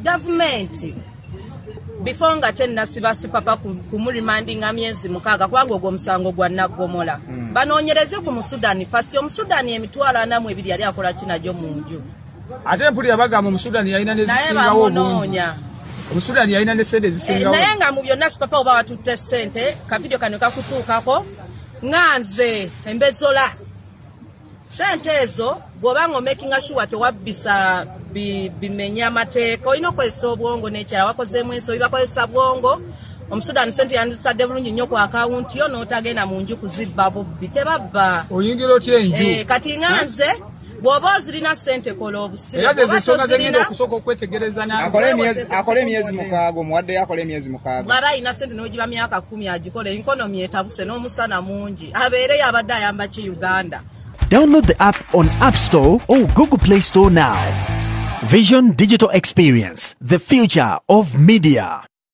Gavumenti before nga tennasiba Sipapa kumuremandinga myezi 6, kubanga ogwo omusango gwa naggomola, banoonyereze ku Musudani first. Omusudani 42,000 yali akola kinajo mu nju? Ate mpulira bagamba Omusudani yalina naye nezisingawo obungi. Bamunoonya. Omusudani yalina ne sente ezisingawo. Naye nga mu byonna, Sipapa, oba watutte ssente, kavidiyo kano kakutuukako, nga nze embezola sente ezo, bw'oba nga omakinga sure tewabbisa bimenya amateeka, olina okukozesa obwongo. N'ekyala wakozeemu ensobi, bakozesa bwongo. Omusudani sente yandizitadde bulungi nnyo ku akawunti yo, n'otagenda mu nju kuzibba bubbi. Tebabba. Oyingira otya enju? Kati nga nze, bw'oba ozirina sente, kola obusibe. Era ze Bw'oba zensonga zengenda tozirina, okusooka okwetegereza nange. Akole emyezi 6, omuwaddeyo akole emyezi 6. Bw'aba alina sente n'ogiba myaka 10 agikole. Economy etabuse n'omusana mungi, abeereyo abadde ayamba ki Uganda. Download the app on App Store or Google Play Store now. Vision Digital Experience, the future of media.